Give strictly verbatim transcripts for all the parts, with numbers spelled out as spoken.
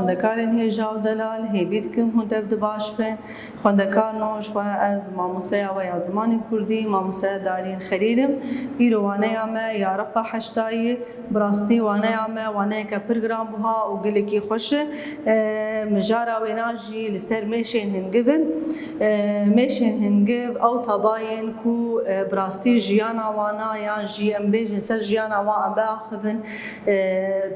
Xwendekarên hêja û delal, hêvî dikim hûn dev di baş bin. Xwendekarno, ji xwe ez mamosteya we ya zimanê kurdî, mamosteya Darîn Xelîl im. Îro waneya me ya refa heştayî, bi rastî waneya me waneyeke pir giranbuha û gelekî xweş e. E, mijara wêna jî li ser mêşên hingiv in. E, mêşên hingiv ew tabayên ku, e, bi rastî jiyana wana yan jî em bêjin ser jiyana wan em biaxivin, e,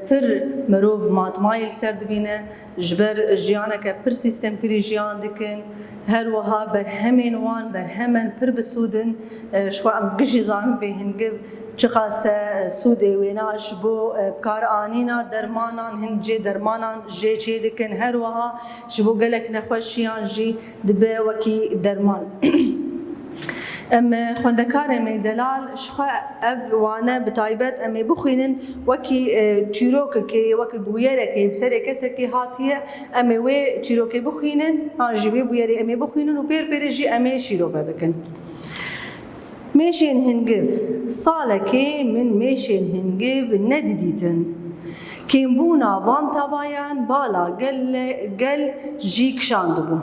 pir mirov matmayî li ser dibîne. Ji ber jiyaneke pir sîstemkirî jiyan dikin. Her wiha berhemên wan berhemen pir bi sûd in. E, ji xwe em gijî zanin bê hingiv çiqas e, sûdê wêna ji bo, e, bikaranîna dermanan, hin cê dermanan jê çê dikin. Her wiha ji bo gelek nexweşiyan jî dibe wekî derman. Em, e, xwendekarê me delal, ji xwe ev wane bi taybet em ê bixwînin, wekî, e, çîrokekê, wekî bûyerekê bi serê kesekê hatiye, em ê wê çîrokê bixwînin, an jî vê bûyerê em ê bixwînin û pêr pêrê jî em ê şîrove bikin. Mêşên hingiv. Salekê min mêşên hingiv nedidîtin. Kêmbûna van tabayan bala gel, gel jî kişandibû.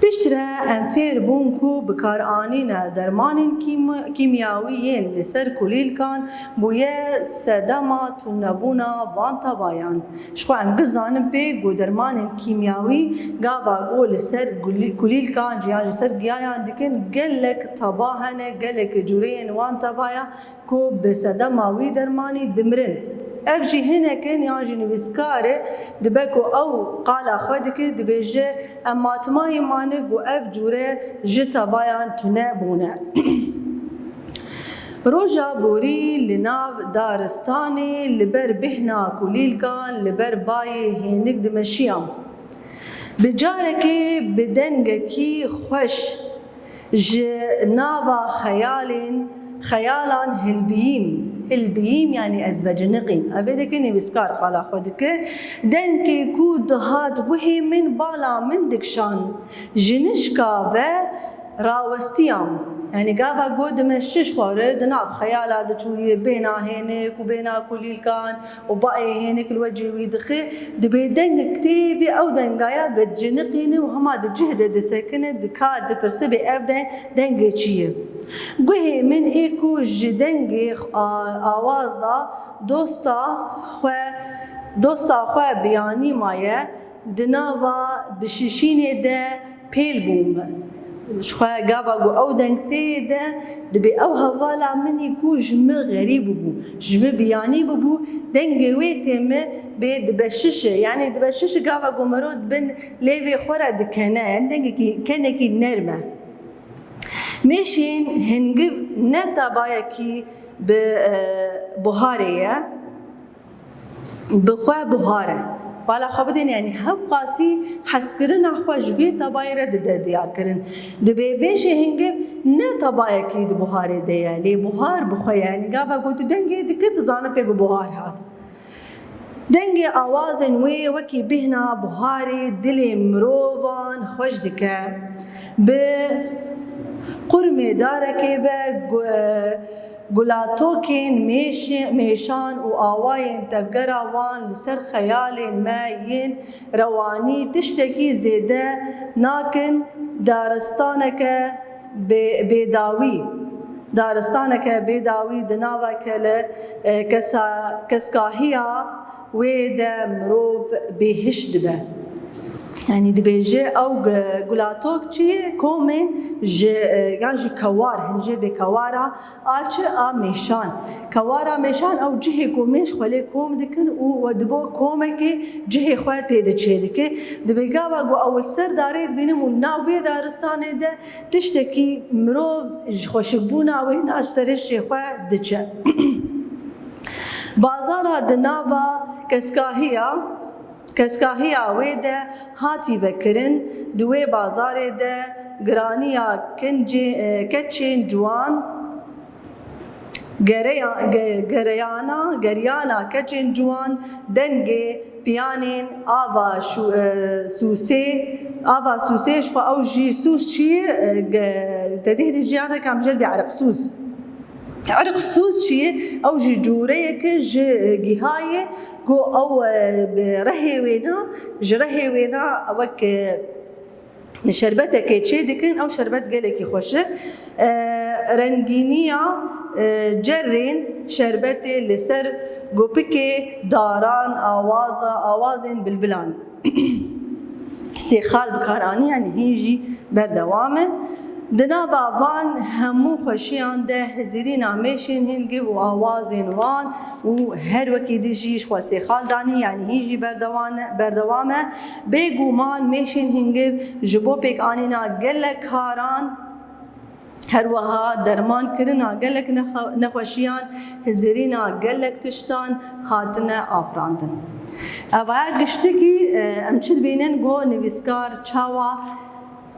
Piştre em fêr bûn ku bikaranîna dermanên kîm-, kîmyawî yên li ser kulîlkan bûye sedema tunebûna van tabayan. Ji xwe em bizanin pê ku dermanên kîmyawî gava ku li ser gulî-, kulîlkan jî yan ji ser giyayan dikin, gelek taba hene, gelek cûreyên wan tabaya ku bi sedema wî dermanî dimirin. Ev jî hinek in yan jî nivîskar e, dibe ku ew qala xwe dike, dibêje, em matmayî mane ku ev cûre ji tabayan tune bûne. Roja borî li nav daristanê li ber bêhna kulîlkan li ber bayê hênik dimeşiyam. Bi carekê bi dengekî xweş ji nava xeyalên, xeyalan hilbiyîm. Hilbiyîm, yanî ez veciniqîm. Ev ê dike nivîskar qala xwe dike. Dengê ku dihat guhê min, bala min dikişan. Ji nişka ve rawestiyam. Yanî gava ku dimeşiş xwe re di nav xeyala diçûyê bêhna hênik û bêhna kulîlkan û bayê hênik li wecê wî dixe, dibê dengek tê de ew dengaya veciniqîne û hema di cih de disekine, dika dipirse bê ev de dengê çi ye? Guhê min ê ku ji dengê a-, awaza dosta xwe, dosta xwe biyanî maye, di nava bişişînê de pêl bûm. Ji xwe gava ku ew deng tê de, dibê ew hevala min î ku ji min xerîb bû, ji min biyanî bûbû, dengê wê tê min bê dibeşişe. Yanî dibeşişe gava ku mirov bin lêvê xwe re dikene, dengekî kenekî nerm e. Mêşên hingiv ne tabayekî bi, e, buharê ye. Bi xwe buhar e. Bala xwe bidên, yanî hevqasî hezkirina xwe ji vê tabayê re dide diyarkirin. Dibê mêşê hingiv ne tabayekî di buharê de ye, lê buhar bi xwe ye. Yanî gava ku tu dengê dike, dizane pê ku buhar hat. Dengê awazên wê wekî bêhna buharê dilê mirovan xweş dike. Bi qurmê darekê ve gu-, gulatokên mêş-, mêşan û awayên tevgera wan li ser xeyalên me yên rewanî tiştekî zêde nakin, daristaneke bê-, bêdawî, daristaneke bêdawî di nava kele, e, kesa-, keskahiya wê de mirov bêhiş dibe. Yanî dibêje ew gu-, gulatok çi ye? Komên ji, e, yan jî kewar, hin jê bê kewara a çi? A mêşan. Kewara mêşan ew cihê ku mêş xwe lê kom dikin û we dibo komekê cihê xwe tê de çêdike. Dibê gava ku ew li ser darê dibînim û nav wê daristanê de tiştekî mirov ji xweşikbûna wê na ji serê şê xwe diçe. Bazara di nava keskahiya, keskahiya wê de hatî vekirin, di wê bazarê de giraniya kincê-, e, keçên ciwan, gereya-, ge-, gereyana, geriyana keçên ciwan, dengê piyanên ava şû-, e, sûsê, ava sûsê ji xwe ew jî sûs çi ye? E, ge-, te dêrî jiyanek em jê bê eriq sûs. Eriq sûs çi ye? Ew jî cûreyeke ji, e, gihayê Ku ew, e, bi rehê wêna, ji rehê wêna wek, e, şerbetekê çê dikin, ew şerbet gelekî xweş e. E, rengîniya, e, cerrên şerbetê li ser gopikê daran, awaza, awazên bilbilan. Sêxal bi kar anî, yanî hîn jî berdewam e. Di nava van hemû xweşiyan de hizirîna mêşên hingiv û awazên wan û her wekî din jî ji xwe sêxal danî, yanî hîn jî berdewan-, berdewam e. Bêguman mêşên hingiv ji bo pêkanîna gelek karan, her wiha dermankirina gelek nexe-, nexweşiyan, hizirîna gelek tiştan hatine afirandin. Eva giştikî, e, em çi dibînin ku nivîskar çawa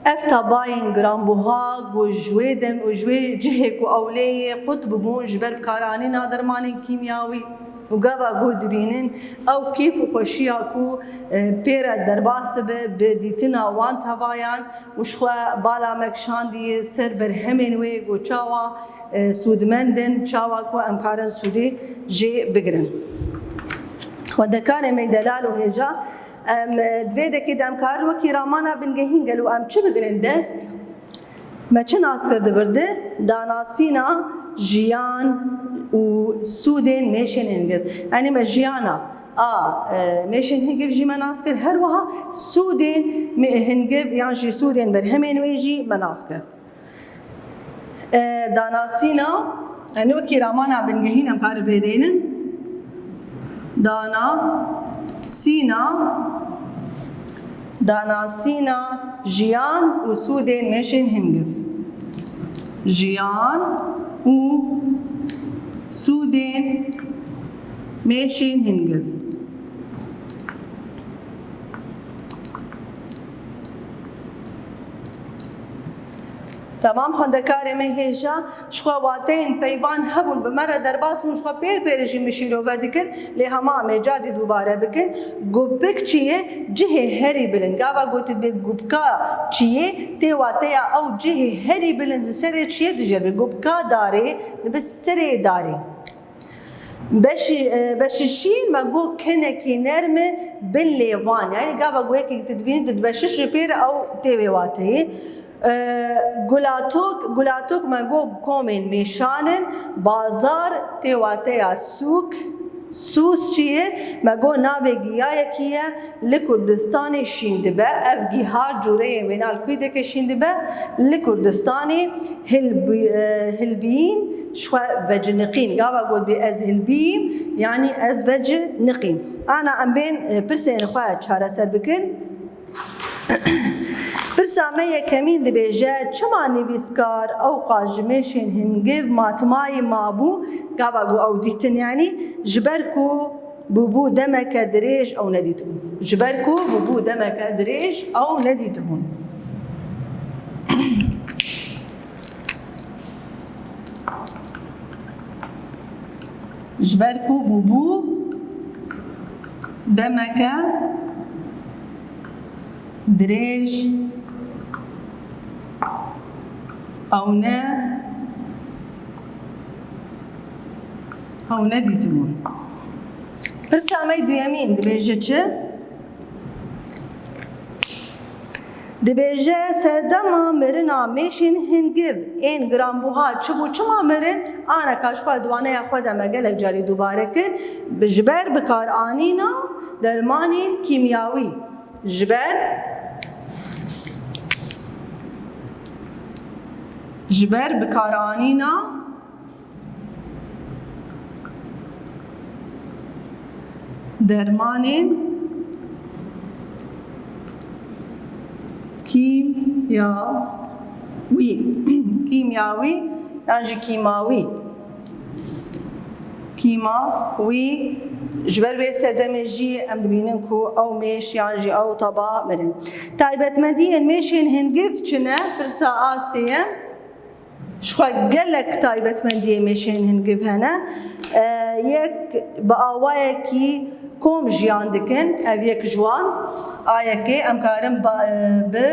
ev tabayên giranbuha ku ji wê dem û ji wê cihê ku ew lê yê qut bibûn ji ber bikaranîna dermanên kîmyawî û gava ku dibînin ew kêf û xweşiya ku, e, pê re derbas dibe bi dîtina wan tabayan û ji xwe bala me kişandiye ser berhemên wê ku çawa, e, sûdmend in, çawa ku em karin sûdê jê bigirin. Xwendekarê me delal û hêja, em, e, di vê dekê de em karin wekî ramana bingehîn gelo em çi bigirin dest? Me çi nas kir di vir de? Danasîna jiyan û sûdên mêşên hingiv. Yanî me jiyana a, e, mêşên hingiv jî me nas kir. Her wiha sûdên mê-, hingiv yan jî sûdên berhemên wê jî me nas kir. E, danasîna, yanî wekî ramana bingehîn em karin vê deynin. Dana, sîna, danasîna jiyan û sûdên mêşên hingiv. Jiyan û sûdên mêşên hingiv. Temam, xwendekarê me hêja, ji xwe wateyên peyvan hebûn, bi me re derbas bûn, ji xwe pêr pêr jî min şîrove dikir, lê hema em ê carî dubare bikin. Gupik çi ye? Cihê herî bilind. Gava gotibê gupka çi ye, tê wateya ew cihê herî bilind ji serê çi ye dijêr be. Gupka darê, dibe serê darê. Beşî-, e, beşî şîn me got kenekî nerm e bin lêvan. Yanî gava ku yekî tu dibînî, tu dibeşiş jî pê re ew tê wê wateyê. E, gulatok, gulatok me got komên mêşan in, bazar tê wateya sûk. Sûs çi ye? Me got navê giyayekî ye. Li Kurdistanê şîn dibe. Ev gihar cûreyên wêna li Kwîdekê şîn dibe. Li Kurdistanê hilbi-, e, hilbiyîn ji xwe veciniqîn. Gava got bê ez hilbiyîm, yanî ez veciniqîm. Ana em bên, e, pirsên xwe çareser bikin. Pirsa me yekemîn dibêje, çima nivîskar ewqa ji mêşên hingiv matmayî mabû? Gava ku ew dîtin, yanî ji ber ku bûbû demeke dirêj ew nedîtibûn. Ji ber ku bûbû demeke dirêj ew nedîtibûn. Ji ber ku bûbû demeke dirêj ew ne, ew nedîtibûn. Pirsa me duyemîn dibêje çi? Dibêje, serdema mirina mêşên hingiv ên giranbuha çi bû, çima mirin? Ana ka ji xwe di waneya xwe de me gelek carî dubare kir, bi-, ji ber bikaranîna dermanên kîmyawî. Ji ber, ji ber bikaranîna dermanên kîmyawî, kîmyawî yan jî kîmawî, kîmawî, ji ber vê sedemê jî em dibînin ku ew mêş yan jî ew taba mirin. Taybetmendiyên mêşên hingiv çi ne? Pirsa a sêyem. Ji xwe gelek taybetmendiyê mêşên hingiv hene. E, yek bi awayekî kom jiyan dikin, ev yek ji wan. A yekê em karin ba-, e, bi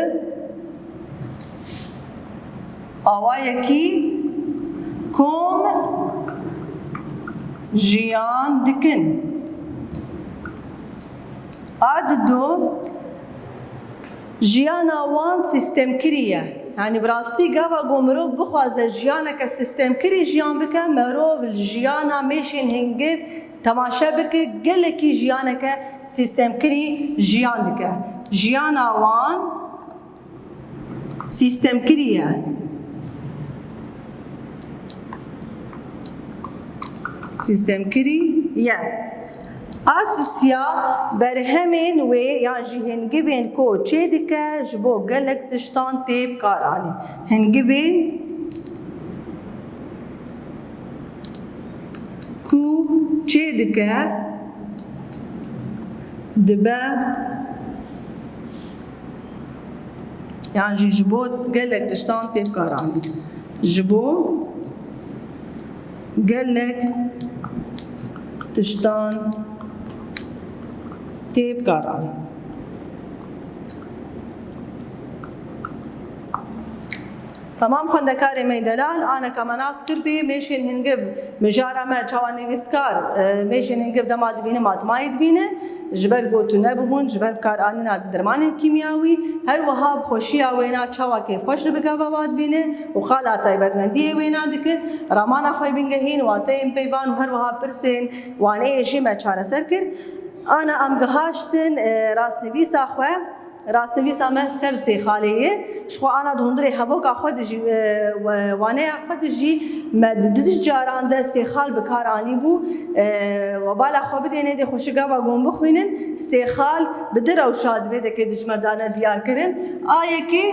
awayekî kom jiyan dikin. A dido jiyana wan sîstemkirî ye. Yanî bi rastî gava ku mirov bixwaze jiyaneke sîstemkirî jiyan bike, mirov li jiyana mêşên hingiv temaşe bike, gelekî jiyaneke sîstemkirî jiyan dike. Jiyana wan sîstemkirî ye. Sîstemkirî ye. Asisya berhemên wê yan jî hingivên ku çêdike ji bo gelek tiştan tê bikaranîn. Hingivên ku çêdike dibe yan jî ji bo gelek tiştan tê bikaranîn. Ji bo gelek tiştan tê bikaranîn. Tamam xwendekarê me delal, aneka me nas kir bê, mêşên hingiv mijara me çawa nivîskar, e, mêşên hingiv dema dibîne matmayê dibîne, ji ber ku tune bibûn, ji ber bikaranîna dermanên kîmyawî, her wiha bi xweşiya wêna çawa kêfxweş dibe gava wa dibîne û qala taybetmendiyê wêna dike, ramana xwe bingehîn, wateyên peyvan û her wiha pirsên waneyê jî me çareser kir. Ana em gihaştin, e, rastnivîsa xwe. Rastnivîsa me ser sêxalê ye. Ji xwe ana di hundirê hevoka xwe de jî, e, we-, waneya xwe de jî me di du caran de sêxal bi kar anîbû. E, we bala xwe bidêne dê xweşik gava gon bixwînin. Sêxal bi du rewşa di vê dekê di ji me re dane diyar kirin. A yekê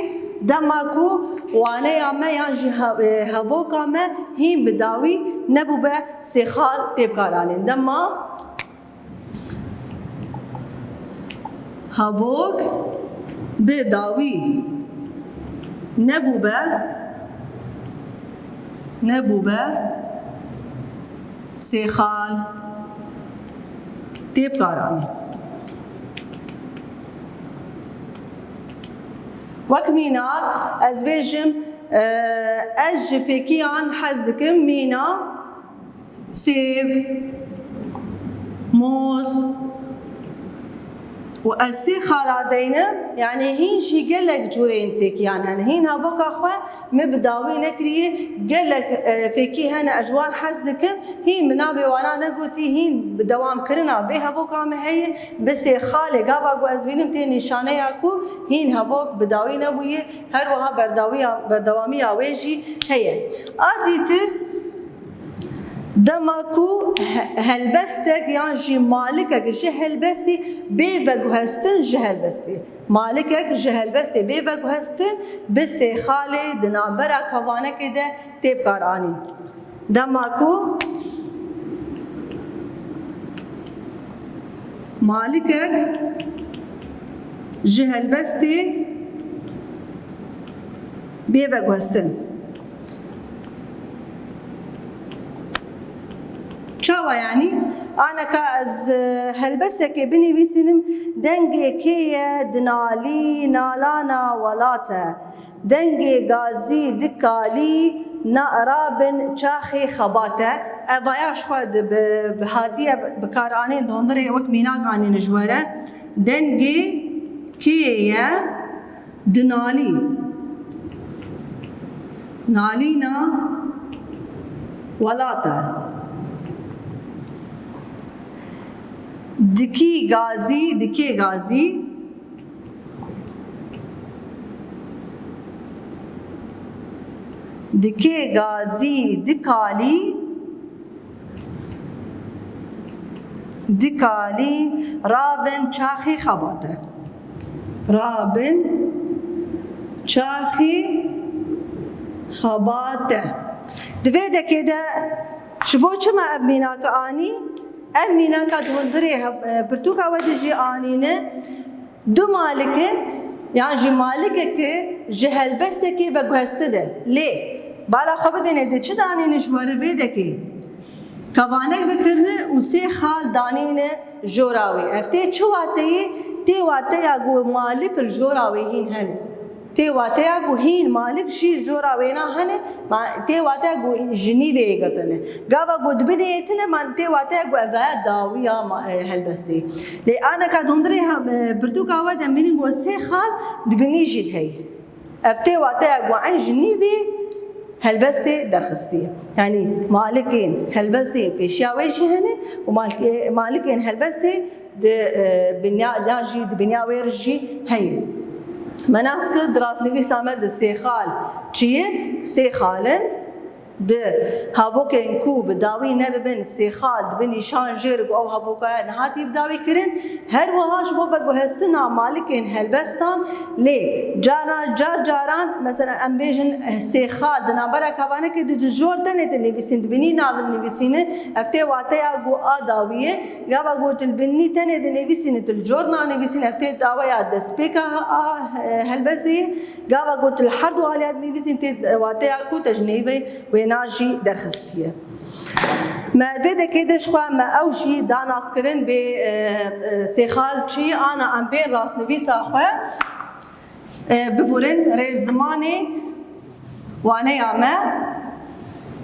dema ku waneya me yan jî he-, e, hevoka me hîn bi dawî nebûbe sêxal tê bikaranîn. Dema Havok bi dawî nebûbe, nebûbe sêxal tê bikaranîn. Wek mînak ez bêjim, e, ez ji fêkiyan hez dikim, mîna sêv, moz û ez sêxala deynim, yanî hîn jî gelek cûreyên fêkiyan hene. Hîn havoka xwe min bi dawî nekiriye, gelek, e, fêkî hene ez ji wan hez dikim. Hîn min navê wana negotî, hîn bi dewamkirina vê havoka min heye, bi sêxalê gava ku ez bînim tê nîşaneya ku hîn havok bi dawî nebûye, her wiha berdawiya, berdewamiya wê jî heye. A dîtir, Dema ku he-, helbestek yan jî malikek ji helbestê bê veguhestin ji helbestê. Malikek ji helbestê bê veguhestin bi sêxalê di navbera kevanekê de tê bikaranîn. Dema ku malikek ji helbestê bê veguhestin. Çawa yanî? Aneka ez, e, helbestekê binivîsînim, dengê kê ye dinalî nalana welat e. Dengê gazî dikalî na rabin çaxê xebat e. Evaya ji xwe di bi, bi hatiye bikaranîn, dondirê wek mînak anîne ji we re. Dengê kê ye? Dinalî. Nalîna welat e. Dikî gazî, dikê gazî. Dikê gazî, dikalî. Dikalî rabin çaxê xebat e. Rabin çaxê xebat e. Di vê dekê de ji bo çima ev mînaka anî? Ev mînaka di hundirê hev-, e, pirtûka we de jî anîne. Du malik in, yan jî malikeke ji helbestekê veguhestine. Lê bala xwe bidêne, dê çi danîne ji we re vê dekê? Kevanek bikirine û sê xal danîne jora wê. Ev tê çi wateyê? Tê wateya ku malik li jora wê hîn hene. Tê wateya ku hîn malik jî jora wêna hene, ma-, tê wateya ku ji nîvê yê girtine. Gava ku di binê yê tine, ma-, tê wateya ku ev e dawiya ma-, e, helbestê. Lê aneka di hundirê ha-, e, pirtûka we de mînin ku sê xal di binî jî heye. Ev tê wateya ku en ji nîvê helbestê derxistiye. Yanî malikên helbestê pêşiya wê jî hene û malik-, malikên helbestê di, e, binya, ya jî di binya wê re jî heye. Me nas kir, di rastnivîsa me di sê xal çi ye? Sê xal in. Di havokên ku bi dawî nebibin, sê xal dibe nîşan jê re ku ew havokaya nehatî bi dawî kirin. Her wiha ji bo veguhestina malikên helbestan, lê cara, car caran, mesela em bêjin, eh, sê xal di navbera kavanekê de di jor tenê dinivîsîn, di binî navin nivîsîne, ev tê wateya ku a dawî ye. Gava ku tu li binî tenê dinivîsîne, tu li jor nanivîsîne, ev tê daweya destpêka a, a, eh, helbestê ye. Gava ku tu li her du aliya dinivîsîne, tê wateya ku te ji neyvê wêna jî derxistiye. Me vê dekê de ji xwe me ew jî da naskirin bê, e, e, sê xal çi, ana em bên rastnivîsa xwe, e, bivurin rêzimanê waneya me,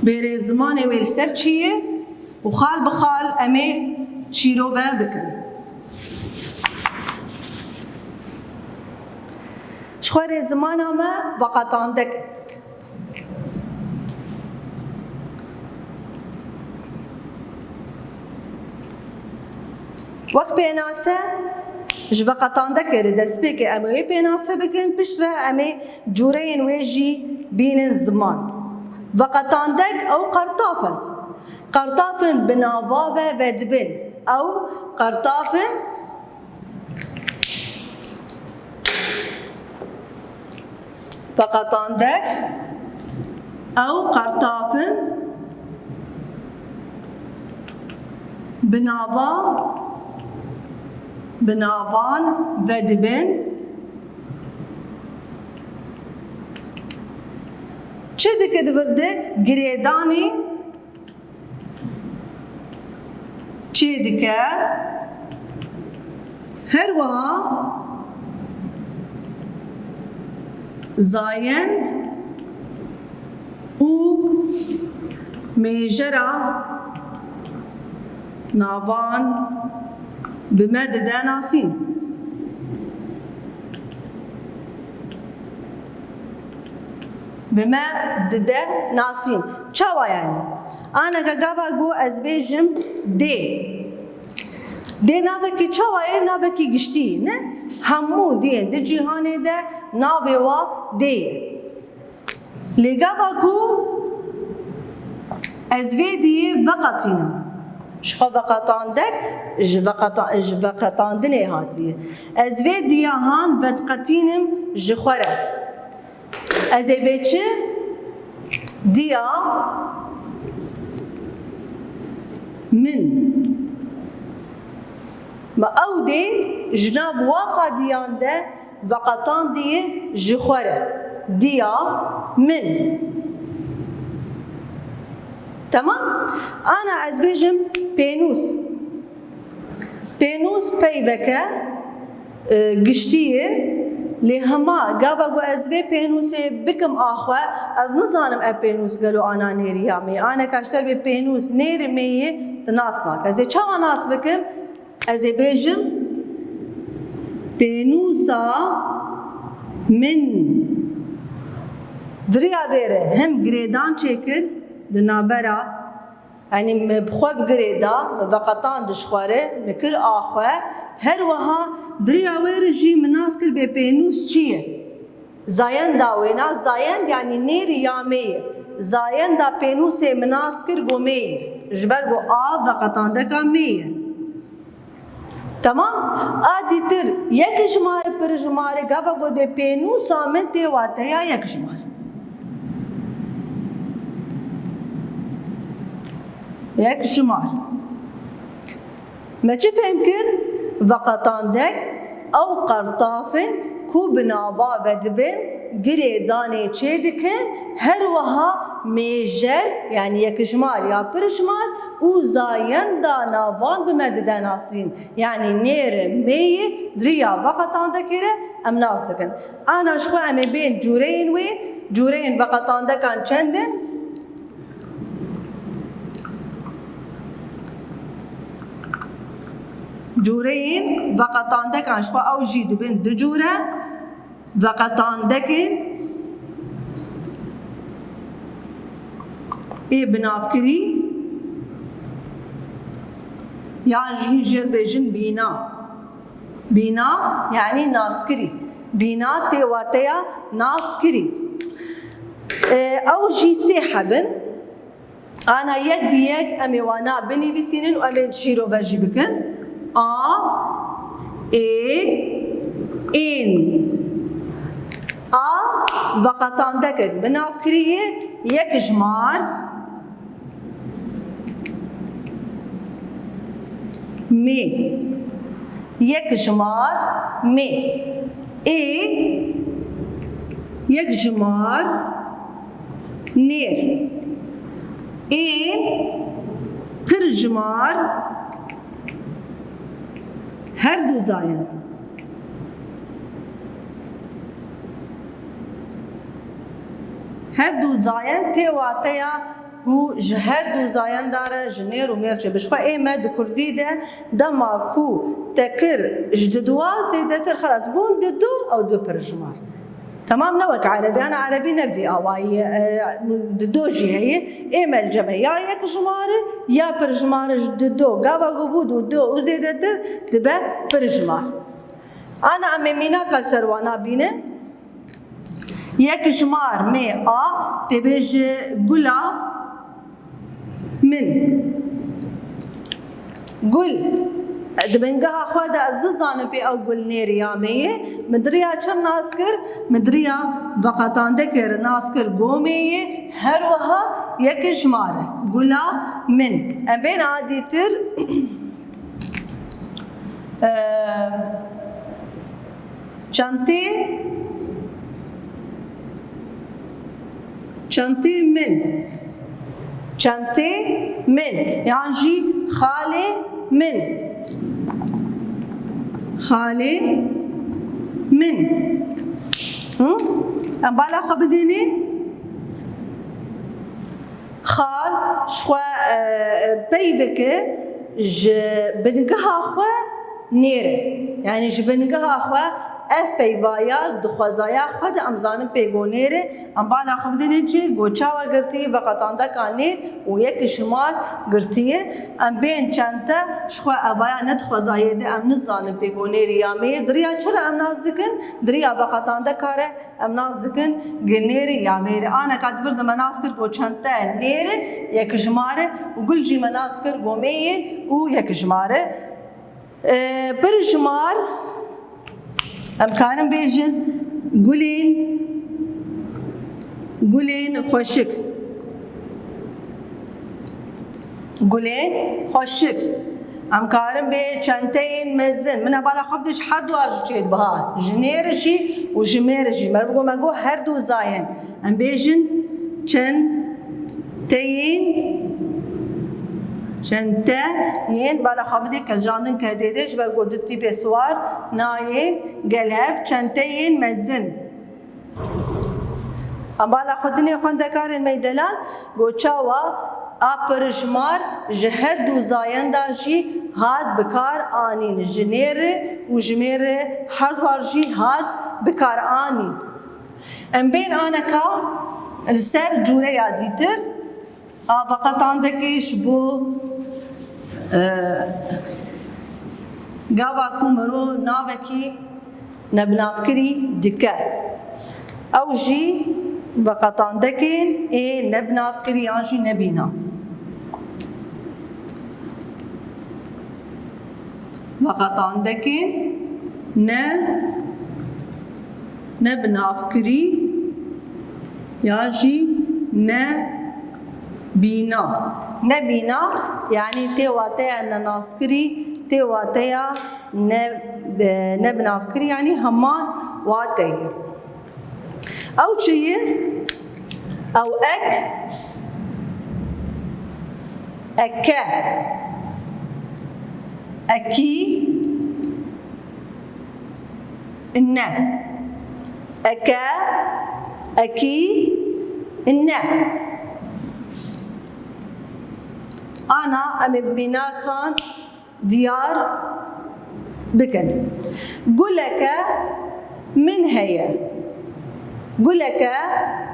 bê rêzimanê wê li ser çi ye û xal bi xal em ê şîrove bikin. Ji xwe rêzimana me veqetandek e. Wek pênase, ji veqetandekê re destpêkê em ê wê pênase bikin, piştre em ê cûreyên wê jî bînin ziman. Veqetandek ew qertaf in. Qertaf in bi nava ve vedibin. Ew qertaf in. Veqetandek, ew qertaf in, bi nava, bi navan vedibin. Çi dike di vir de? Girêdanê çê dike. Her wiha zayend û mêjera navan bi me dide nasîn. Bi me dide nasîn. Çawa yanî? Aneke gava ku ez bêjim dê. Dê navekî çawa ye? Navekî giştî ye, ne? Hemû diyên di cîhanê de navê wa dê ye. Lê gava ku ez vê diyê veqetînim, ji xwe veqetandek, ji veqeta-, ji veqetandinê hatiye. Ez vê diya han vediqetînim ji xwe re. Ez ê bê çi? Diya min. Me ew dê ji nav waqa diyan de veqetandiye ji xwe re. Diya min. Temam? Ana ez bêjim pênûs. Pênûs peyveke, e, giştî ye. Lê hema gava ku ez vê pênûsê bikim a xwe, ez nizanim ev pênûs gelo ana nêrî ya me ye. Aneka ji te re bê pênûs nêrî me ye, tu nas nake. Ez ê çawa nas bikim? Ez ê bêjim, pênûsa min di riya vê re hem girêdan çêkir di navbera, yanî min bi xwe bi girê da, min veqetand ji xwe re, min kir a xwe, her wiha di riya wê re jî min nas kir bê pênûs çi ye. Zayenda wêna, zayend yanî nêrî ya me ye. Zayenda pênûsê min nas kir ku me ye. Ji ber ku a veqetandeka me ye. Temam? A dîtir, yek jimare, pir jimare, gava ku bê pênûsa min tê wateya yek jimare. Yek jimar. Me çi fêm kir? Veqetandek ew qertaf in ku bi nava ve dibin, girêdanê çêdikin, her wiha mêjer, yanî yekjimar ya pirjimar û zayenda van bi me dide nasîn. Yanî nêr û mêr di riya veqetandekê re em nas dikin. Ana ji xwe em ê bên cûreyên wê, cûreyên veqetandekan çend in? Cûreyên veqetandekan ji xwe ew jî dibin du cûre. Veqetandekên ê binavkirî yan jî jê bêjin bîna. Bîna, yanî naskirî. Bîna tê wateya naskirî. Ee, ew jî sê heb in. Ana yek bi yek em ê wana binivîsînin û em ê şîrove jî bikin. A, ê, ên. A, veqetandekek binavkirî ye, yekjimar. Mê. Yekjimar mê. Ê, yekjimar nêr. Ê, pirjimar her du zayend. Her du zayend tê wateya ku ji her du zayenda re ji nêr û mêr çêbe. Ji xwe ê me di kurdî de dema ku te kir ji diduwa zêdetir, xelas bûn didu, ew dibe pirjimar. Temam, ne wek erebî. Ana erebî ne vî awayî ye. E, didu jî heye. Ê me li cem e. Ya yekjimar e, ya pirjimar e, ji didu. Gava ku bû didu û zêdetir dibe pirjimar. Ana em ê mînaka li ser wana bînin. Yekjimar mê a, tê bêje gula min. Gul. Di bingeha xwe de ez dizanim pê ew gul nêr ya mê ye. Min di riya çi nas kir? Min di riya veqetandekê re nas kir go mê ye. Her wiha yekjimar e. Gula min. Em bên a dîtir. Eee, çentê, çentê min. Çentê min. Yan jî xalê min. Xalê min. Hı? Em bala xwe bidênê. Xal ji xwe, e, peyveke ji bingeha xwe nêr e. Yanî ji bingeha xwe ev peyvaya di xwezaya xwe de em zanin pê go nêr e. Em bala xwe bidêne çi? Go çawa girtî? Veqetandeka nêr û yekjimar girtiye. Em bên çente ji xwe evaya ne di xwezayê de em nizanin pê go nêr e ya mê ye. Di riya çi re em nas dikin? Di riya veqetandeka re. Em nas dikin gi nêrê ya mêrê. Aneka di vir de me nas kir ku çente nêrê yekjimar e û gul jî me nas kir ku mêyê û yekjimar e. Ee, pirjimar, em karin bêjin gulên, gulên xweşik. Gulên xweşik. Em karin bê çenteyên mezin. Min hevala xwe bide ji her du ar jî çêdibe ha. Ji nêr jî û ji mêr jî. Meriv got, me got her du zayên. Em bêjin çenteyên, çenteyên, bala xwe bidê keljandin kedê de, ji ber got du tîpê siwar nayê gel hev, çenteyên mezin. Em bala xwe dinê xwendekarên me yê delal, got çawa a pirjimar ji her du zayenda jî hat bi kar anîn, ji nêr û ji mêr her du ar jî hat bi kar anîn. Em bên aneka li ser cûreya dîtir. A veqetandekê ji bo, e, gava ku mirov navekî nebinavkirî dike. Ew jî veqetandekên ê nebinavkirî yan jî nebîna. Veqetandekên ne, nebinavkirî ya jî ne bîna. Nebîna, yanî tê wateya nenaskirî, tê wateya ne, e, nebinavkirî, yanî heman Wateyê. Ew çi ye? Ew ek, eke, ekî, ne. Eke, ekî, ne. Ana em ê bi mînakan diyar bikin. Guleke min heye. Guleke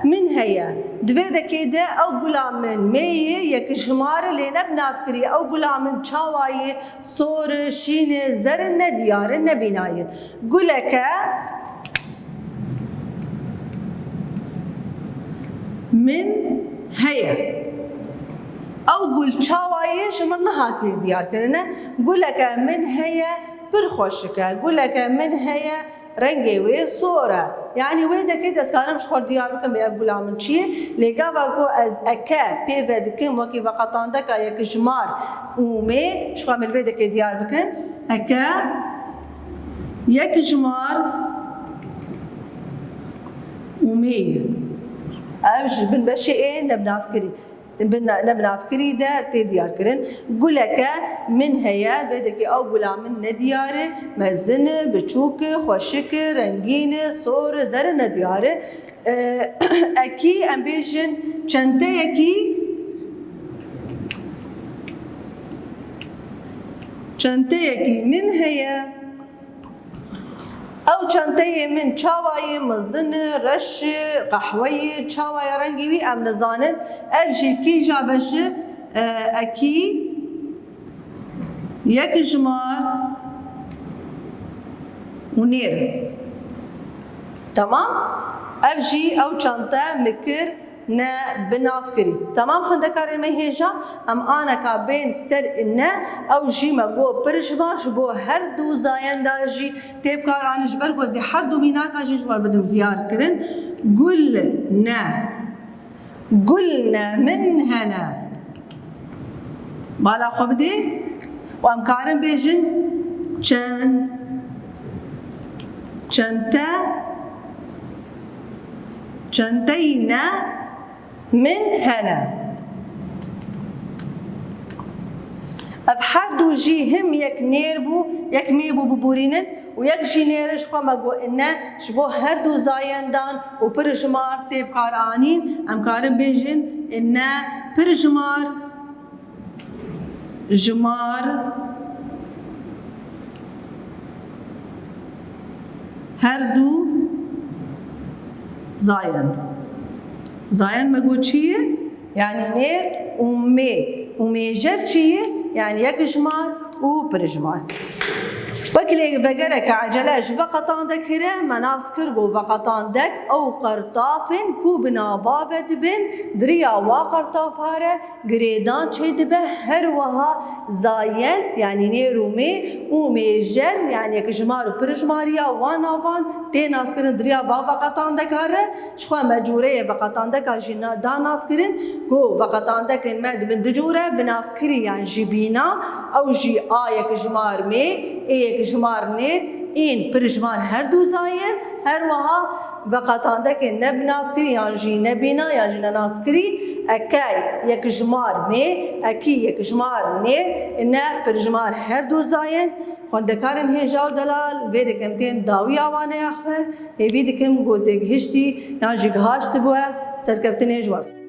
min heye. Di vê dekê de ew gula min mê ye, yekjimar e, lê ne binavkirî. Ew gula min çawa ye? Sor e, şîn e, zer e, ne diyar e, ne bîna ye. Guleke min heye. Ew gul çawa ye, ji min nehatiye diyarkirine. Guleke min heye, pir xweşik e. Guleke min heye, rengê wê sor e. Yanî wê dekê ez karim ji xwe diyar bikim bê ev gula min çi ye. Lê gava ku ez eke pê ve dikim, wekî veqetandeka yekjimar û mê, ji xwe min vê dekê diyar bikim. Eke yekjimar û mê ye. Ev ji bin beşê ê nebnavkirî, bin-, nebnavkirî de tê diyarkirin. Guleke min heye, vê dekê ew gula min nediyar e, mezin e, biçûk e, xweşik e, rengîn e, sor e, zer e, nediyar e. E, ekî, em bêjin çenteyekî, çenteyekî min heye. Ew çenteyê min çawa ye, mezin e, reş e, qehwe ye, çawa ye rengê wî, em nizanin. Ev jî kîja beş e, e, ekî, yekjimar û nêr. Temam? Ev jî ew çente min kir, ne binavkirî. Temam xwendekarê me hêja, em aneka bên ser ne, ew jî me got pir ji me ji bo her du zayenda jî tê bikaranîn, ji ber ku ez ê her du mînaka jî ji we bidim diyar kirin. Gul ne. Gul ne min hene. Bala xwe bidê û em karin bêjin çend, çente, çenteyî ne min hene. Ev her du jî him yek nêr bû, yek mê bû, biborînin û yek jî nêr e, ji xwe me got ne, ji bo her du zayendan û pirjimar tê bikaranîn, em karin bêjin ne pirjimar, jimar, her du zayend. Zayend me got çi ye? Yanî nêr û mê. Û mêjer çi ye? Yanî yekjimar û pirjimar. Wekî lê vegereke ecele ji veqetandek hire me nas kir, got veqetandek ew qertafên ku bi nava ve dibin, di riya wa qertafa re girêdan çêdibe, her wiha zayend, yanî nêr û mê û mêjer, yanî yekjimar û pirjimariya wan navan tê naskirin di riya va veqetandeka re. Ji xwe me cûreyê veqetandeka jî na-, da naskirin ku veqetandekên me dibin du cûre, binavkirî yan jî bîna, ew jî a yekjimar mê, ê yekjimar nêr, în pirjimar her du zayend, her wiha veqetandekên ne binavkirî yan jî ne bîna yan jî ne naskirî, eke yekjimar mê, ekî yekjimar nêr, ne pirjimar her du zayend. Xwendekarên hêja û delal, vê dikim tên dawiya waneya xwe, hêvî dikim ku têgihiştî yan jî gihaştibû, serkeftinê ji we.